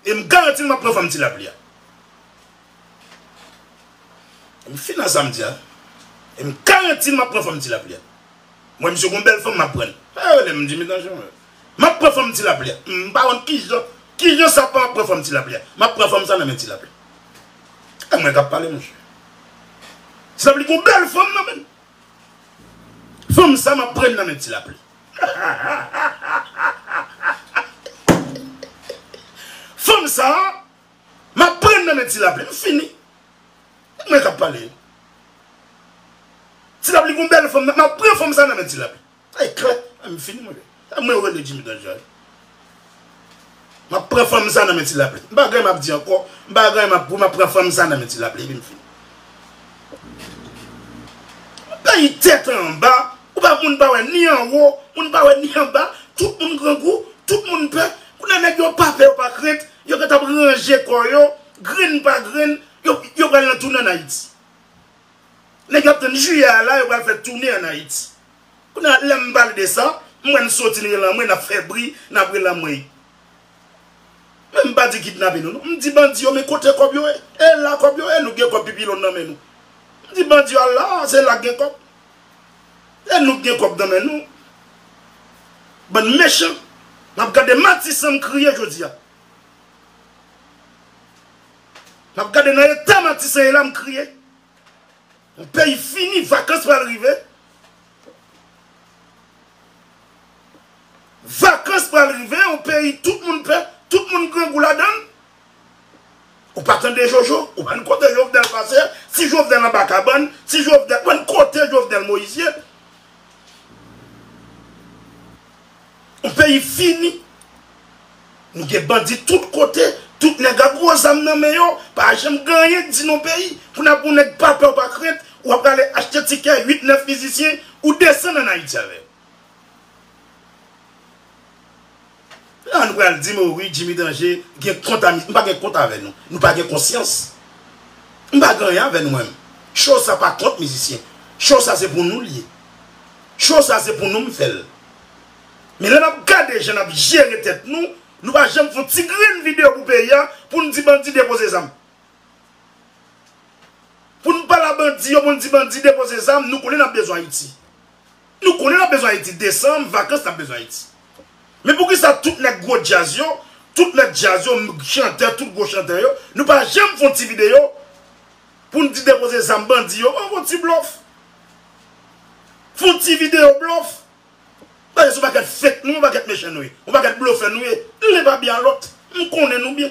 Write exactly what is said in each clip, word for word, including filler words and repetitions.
E m garanti l m ap pran fanm Ti Lapli a. E m fin nan sa m di a. E m garanti l m ap pran fanm Ti Lapli a. Mwen, misye gon bèl fanm m ap pran l. E rele m Jimmy Danger, mwen. M ap pran fanm Ti Lapli a. M pa konn kijan, kijan sa pa m ap pran fanm Ti Lapli a. M ap pran fanm sa nan men Ti Lapli. E mwen k ap pale, monchè. Ti Lapli gon bèl fanm nan men l. Fanm sa m ap pran nan men Ti Lapli. Fanm sa, m ap pran nan men Ti Lapli. M fini. Mwen k ap pale. Ti Lapli gon bèl fanm nan, m ap pran fanm sa nan men Ti Lapli. Sa e klè. M fini, mwen. E mwen yo rele Jimmy Danger. M ap pran fanm sa nan men Ti Lapli. M pa gen m ap di ankò. M pa gen m ap pou m ap pran fanm sa nan men Ti Lapli. Epi m fini. Peyi tèt anba. Ou pa, moun pa wè ni anwo, moun pa wè ni anba. Tout moun grangou, tout moun pè. Kounye a nèg yo pa pè, yo pa krent. Yo gentan ap ranje kò yo, grenn pa grenn. Yo, yo pral nan tounen ann Ayiti. Nèg yo ap tann jiyè a la, yo pral fè tounen ann Ayiti. Kounye a, lè m pale de sa, m wè n soti, n rele anmwe, n ap fè bri, n ap rele anmwe. Men m pa di kidnape nou, non. M di bandi yo, men kote kòb yo ye? E la kòb yo ye, nou gen kòb pipilon nan men nou. M di bandi yo al la, se la k gen kòb. E nou k gen kòb nan men nou. Bann mechan. M ap gade Matisan, m kriye jodi a. M ap gade nan eta Matisan ye la, m kriye. Yon peyi fini, vakans pral rive. Vakans pral rive, yon peyi tout moun pè, tout moun grangou ladan l. Ou pa tande Jojo, ou pa konn kote Jovenel pase, si Jovenel anba kabann, si Jovenel, ou pa konn kote Jovenel Moïse ye. Yon peyi fini. Nou gen bandi tout kote, tout nèg ak gwo zam nan men yo, pa janm gen anyen k di nan peyi. Kounye a pou nèg pa pè ou pa krent, w ap prale achte tikè, uit, nèf mizisyen, ou desann ann Ayiti avè yo. La nou pral di m, o wi, Jimmy Danger gen kont a mi-, m pa gen kont avè nou. Nou pa gen konsyans. M pa gen anyen avè nou menm. Show sa pa kont mizisyen. Show sa se pou nou l ye. Show sa se pou nou m fè l. Men lè n ap gade jan n ap jere tèt nou, nou pa janm fè yon ti grenn videyo pou peyi a, pou n di bandi depoze zam. Pou n pale a bandi yo, pou n di bandi depoze zam, nou konnen n ap bezwen Ayiti. Nou konnen n ap bezwen Ayiti. Desanm, vakans, n ap bezwen Ayiti. Men poukisa tout nèg gwo djaz yo, tout mèt djaz yo, chantè, tout gwo chantè yo, nou pa janm fè yon ti videyo pou n di depoze zam bandi yo? An fè yon ti blòf. Fè yon ti videyo blòf. Paske se yon pakèt fake nou, yon pakèt mechan nou ye. Yon pakèt blofè nou ye. Len pa byen a lòt. M konnen nou byen.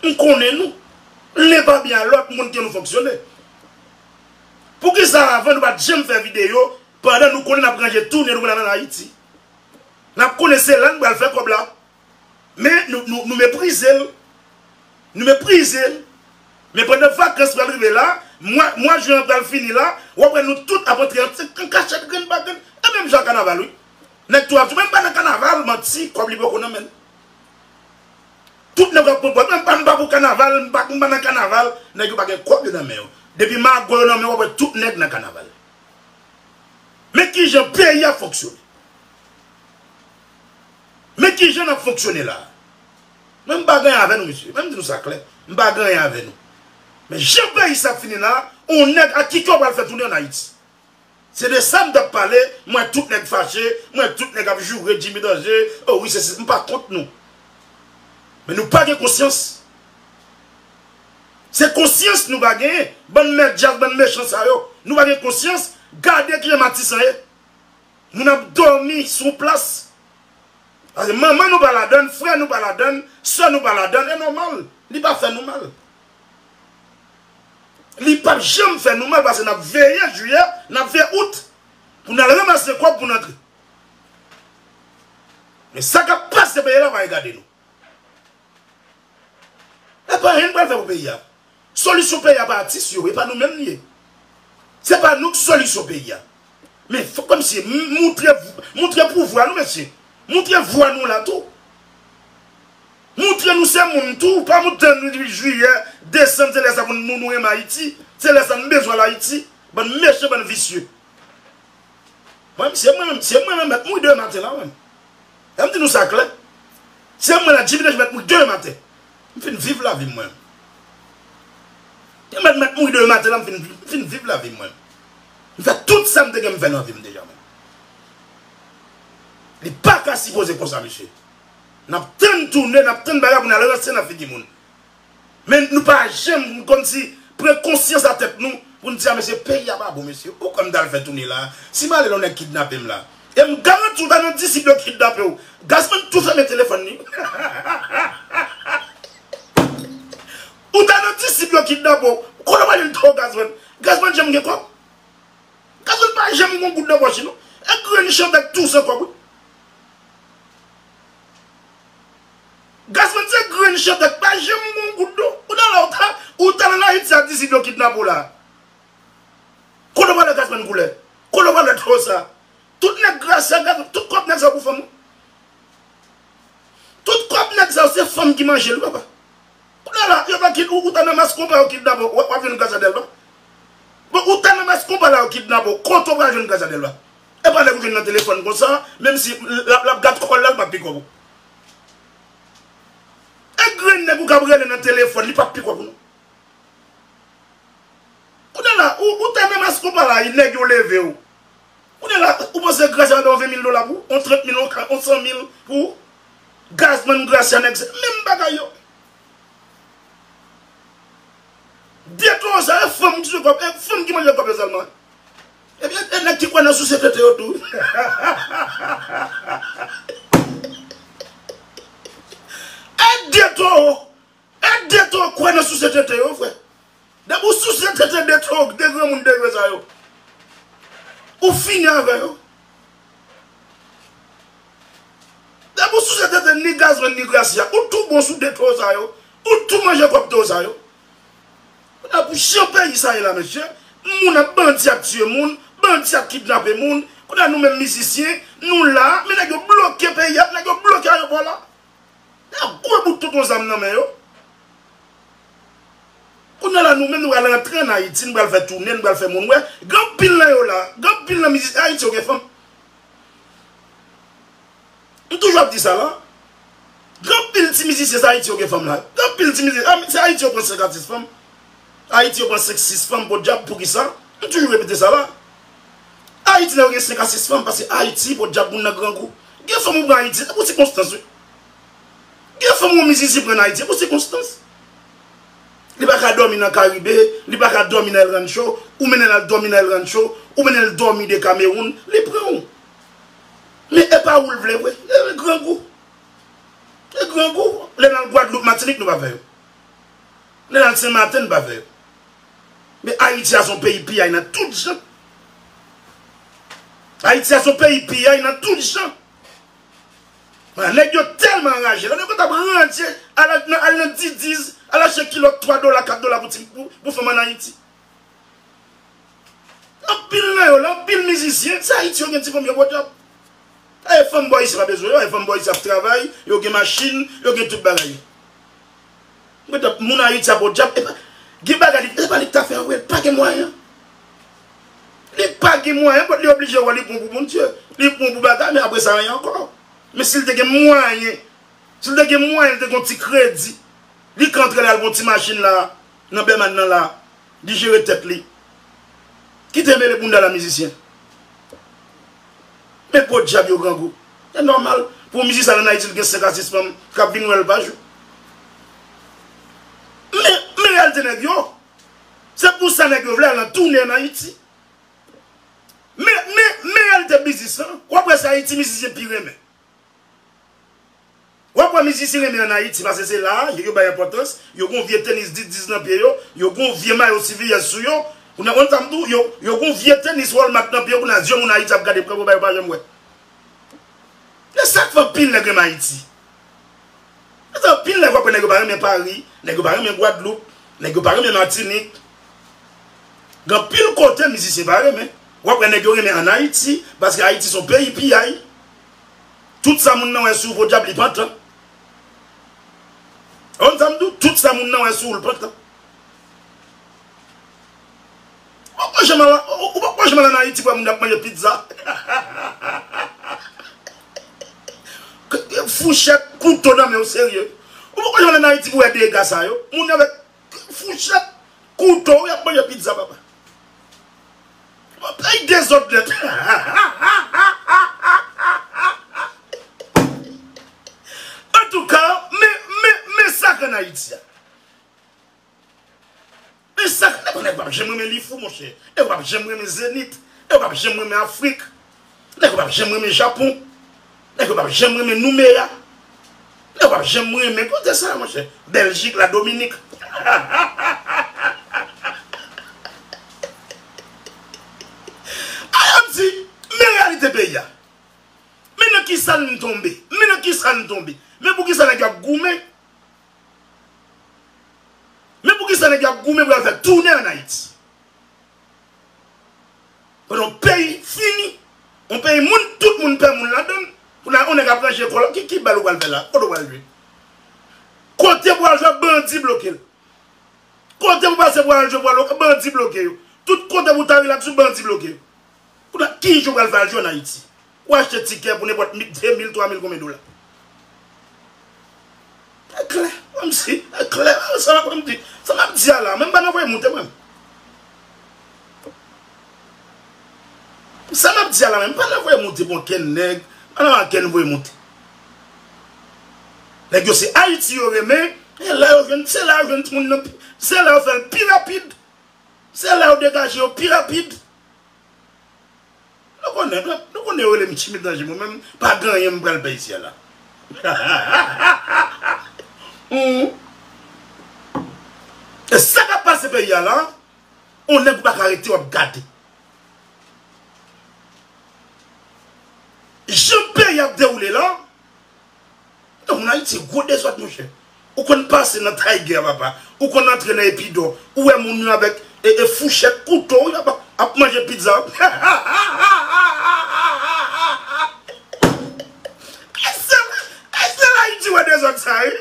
M konnen nou. Len pa byen a lòt, m konn kijan nou fonksyone. Poukisa avan nou pa t janm fè videyo pandan nou konnen n ap ranje tounen nou pral ann Ayiti? N ap konnen se la n pral fè kòb la. Men nou, nou, nou meprize l. Nou meprize l. Men pandan vakans pral rive la, mwa, mwa jen an pral fini la, w ap wè nou tout ap antre an, an kachèt grenn pa grenn. E menm jan kanaval, wi. Nèg tou ap di, men m pa nan kanaval, manti, kòb li poko nan men l. Tout nèg ap pran pòz, men m pa, m pa pou kanaval, m pa, m pa nan kanaval, nèg yo pa gen kòb yo nan men yo. Depi mago yo nan men yo, w ap wè tout nèg nan kanaval. Men kijan peyi a fonksyone. Men kijan n ap fonksyone la. Mwen m pa gen anyen avè nou, mesye. Mwen m di nou sa klè. M pa gen anyen avè nou. Men jan peyi sa ap fini la, on nèg ak ki kè w pral fè tounen ann Ayiti? Se de sa m t ap pale, m wè tout nèg fache, m wè tout nèg ap joure Jimmy Danger, o wi, se, se, m pa kont nou. Men nou pa gen konsyans. Se konsyans nou pa genyen. Bann mèt djaz, bann mechan sa yo. Nou pa gen konsyans. Gade kijan Matisan ye. Moun ap dòmi sou plas. Paske manman nou pa ladann, frè nou pa ladann, sè nou pa ladann, e nòmal. Li pa fè nou mal. Li p ap janm fè nou mal paske n ap veye jiyè, n ap veye out pou n al ranmase kòb pou n antre. Men sa k ap pase peyi la, pa regade nou. E pa anyen n pral fè pou peyi a. Solisyon peyi a pa atis yo, e pa nou menm li ye. Se pa nou k solisyon peyi a. Men fòk kòmsi m-, moutre, moutre pouvwa nou, mesye. Moutre vwa nou la tou. Moutre nou se moun tou. Pa moutre nou jiyè, desanm, se lè sa pou nou, nou renmen Ayiti. Se lè sa nou bezwen al Ayiti. Bann mechan, bann visye. Mwen, se mwen menm, se mwen menm mèt mouri demen maten la, mwen. Lè m di nou sa klè. Se mwen la, Jimmy Danger mèt mouri demen maten. M fin viv lavi m mwen. Te mèt mèt mouri demen maten la, m fin, m fin viv lavi m mwen. M fè tout sa m te gen m fè nan vi m deja mwen. Li pa ka sipoze konsa, mesye. N ap tann tounen, n ap tann bagay pou n al ranse nan figi moun. Men nou pa janm kòmsi pran konsyans a tèt nou pou n di, a mesye, peyi a pa bon, mesye. Ou kwè m t al fè tounen la? Si m ale la, yon nèg kidnape m la. E m garanti w ta nan disip yo kidnape w. Gazman tou fèmen telefòn li. Ou ta nan disip yo kidnape w. Kote w pral jwenn twò Gazman? Gazman janm gen kòb? Gazman pa janm gen goud nan pòch li non. E grenn chandèt tou san kòb wi. Gazman se grenn chandèt pa janm gen goud non. Ou nan la ou ta, ou ta nan Ayiti a disip yo kidnape w la. Kote w pral wè Gazman koulè? Kote w pral wè twò sa? Tout nèg Grasya, Gazman, tout kòb nèg sa pou fanm wi. Tout kòb nèg sa yo se fanm ki manje l wi papa. Kounye a la, yo pa kid, ou, ou ta nan mas konpa yo kidnape w, w ap jwenn Grasya Dèlva. Bon, ou ta nan mas konpa la yo kidnape w, kote w pral jwenn Grasya Dèlva? E pa nèg ou jwenn nan telefòn konsa, menm si l ap, l ap gad kò l la, l p ap pi kòb ou. E grenn nèg ou k ap rele nan telefòn, li p ap pi kòb ou non. Kounye a la, ou, ou ta nan mas konpa la, nèg yo leve w. Kounye a la, ou panse Grasya ap ba w ven mil dola pou, yon trant mil, yon ka, yon san mil pou Gazman Grasya nèg se menm bagay yo. De twò sa, e fanm ki sou kòb, e fanm ki manje kòb yo sèlman. Ebyen, e nèg ki kwè nan souse tete yo tou. E de twò, e de twò kwè nan souse tete yo, frè. Depi w souse tete de twò, de granmoun de gre sa yo, ou fini avè yo. Depi w souse tete ni Gazman ni Grasya, ou tou bon sou de twò sa yo, ou tou manje kòb twò sa yo. Kounye a pou jan peyi sa ye la, mesye, moun ap bandi ap tiye moun, bandi ap kidnape moun, kounye a nou menm mizisyen, nou la, men nèg yo bloke peyi a, nèg yo bloke ayewopò la. Nèg gwo bout tout yon zam nan men yo. Kounye a la nou menm nou pral rantre ann Ayiti, nou pral fè tounen, nou pral fè moun wè. Gen anpil nan yo la, gen anpil nan mizisyen Ayiti yo gen fanm. M toujou ap di sa la. Gen anpil ti mizisyen sa Ayiti yo gen fanm la. Gen anpil ti mizisyen, a, se Ayiti yo pran senk a sis fanm. Ayiti yo pran senk sis fanm, podyab, poukisa? M toujou repete sa la. Ayiti nan yo gen senk a sis fanm, paske Ayiti, podyab, moun nan grangou. Gen fanm ou pran Ayiti, se pou sikonstans wi. Gen fanm yon mizisyen pran Ayiti pou sikonstans. Li pa ka dòmi nan Karibe, li pa ka dòmi nan El Rancho, ou mennen l al dòmi nan El Rancho, ou mennen l dòmi de Kamewoun, li pran w. Men e pa ou l vle vre, e grangou. E grangou. Lè n al Gwadloup, Matinik, nou pa fè yo. Lè n al Senmaten, n pa fè yo. Men Ayiti a se yon peyi piyay nan tout jan. Ayiti a se yon peyi piyay nan tout jan. Nèg yo tèlman anraje la, nèg yo t ap ranje al nan, al nan Didiz, al achte kilòt twa dola, kat dola pou ti, pou, pou fanm ann Ayiti. Anpil nan yo la, anpil mizisyen, se Ayiti yo gen ti fanm yo podyab. E fanm bò isi pa bezwen yo, e fanm bò isi ap travay, yo gen machin, yo gen tout bagay. Mwen t ap moun Ayiti a podyab, e pa, gen bagay li, e pa li k ta fè an vre, li pa gen mwayen. Li pa gen mwayen, but li oblije wè li bon pou Bondye. Li bon pou bagay, men apre sa, anyen ankò. Men si l te gen mwayen, si l te gen mwayen, li te gen yon ti kredi, li ka antre la, l gon ti machin la, nan Bèman nan la, li jere tèt li. Kite mele bounda la mizisyen. Men podyab yo grangou. E nòmal pou yon mizisyen al ann Ayiti, li gen senk a sis fanm k ap vin wè l pa jou. Men, men reyalite nèg yo. Se pou sa nèg yo vle al nan tounen ann Ayiti. Men, men, men reyalite biznis lan. W ap wè se Ayiti mizisyen pi renmen. W ap wè mizisyen renmen ann Ayiti, paske se la a, yo, yo bay enpòtans, yo gon vye tenis Didiz nan pye yo, yo gon vye mayo C V S sou yo. Ou nan konn sa m di w, yo, yo gon vye tenis Walmart nan pye yo, kounye a zye moun Ayiti ap gade pran pou bay yo pa janm wè. E sa k fè anpil nèg renmen Ayiti. Paske anpil nèg w ap wè nèg yo pa renmen Pari, nèg yo pa renmen Gwadloup, nèg yo pa renmen Matinik. Gen anpil kote mizisyen pa renmen. W ap wè nèg yo renmen ann Ayiti, paske Ayiti se yon peyi piyay. Tout sa moun nan wè sou ou podyab li pantan. Ou konn sa m di w? Tout sa moun nan wè sou ou l pantan. Ou poko janm al, ou, ou poko janm al ann Ayiti pou wè moun ap manje pizza. Fouchèt, kouto nan men w serye. Ou poko janm ann Ayiti pou wè dega sa yo. Moun avèk fouchèt, kouto, y ap manje pizza, papa. Yon peyi dezòd nèt. Antouka, men, men, men sa k ann Ayiti a. Men sa k, nèg p ap janm renmen Lifou, monchè. Nèg p ap janm renmen Zenith. Nèg p ap janm renmen Afrik. Nèg yo p ap janm renmen Japon. Nèg yo p ap janm renmen Noumeya. Nèg yo p ap janm renmen kote sa, monchè. Bèljik, Ladominik. Ayiti, men reyalite peyi a. Men nan kisa n tonbe. Men nan kisa n tonbe. Men poukisa nèg yo ap goumen. Men poukisa nèg yo ap goumen pou y al fè tounen ann Ayiti. Pandan yon peyi fini, yon peyi moun, tout moun pè moun ladan l, pou nan yon nèg ap ranje kò l, ki, ki bal ou pral fè la? Kote w pral jwe? Kote pou al jwe, bandi bloke l. Kote pou pase pou al jwe, pou al, bandi bloke yo. Tout kote pou ta rilaks ou, bandi bloke yo. Kounye a, ki jan w pral fè al jwe ann Ayiti? Ou achte tikè pou nenpòt mi-, de mil, twa mil, konbyen dola? E klè, kòmsi, e klè, sa m ap di, sa m ap di a la, men m pa nan voye moute mwen. Sa m ap di a la, men m pa nan voye moute pou okenn nèg, m pa nan okenn voye moute. Nèg yo se Ayiti yo renmen, e la yo jwenn, se la yo jwenn timoun nan, se la yo fè l pi rapid, se la yo degaje yo pi rapid. Nou konnen, nou, nou konnen yo rele m Tchimit Danje, mwen menm, pa gen anyen m pral fè isi a la. Hmm. E sa k ap pase peyi a la, on nèg ou pa ka rete w ap gade. Jan peyi ap dewoule la, Donk, moun Ayiti, gwo dezòd, monchè. Ou konn pase nan Tiger, papa. Ou konn antre nan Epidò. Ou wè moun yo avèk e, e fouchèt, kouto, wi, papa, ap manje pizza. Ay, sèl, ay, sèl Ayiti wè dezòd sa, wi.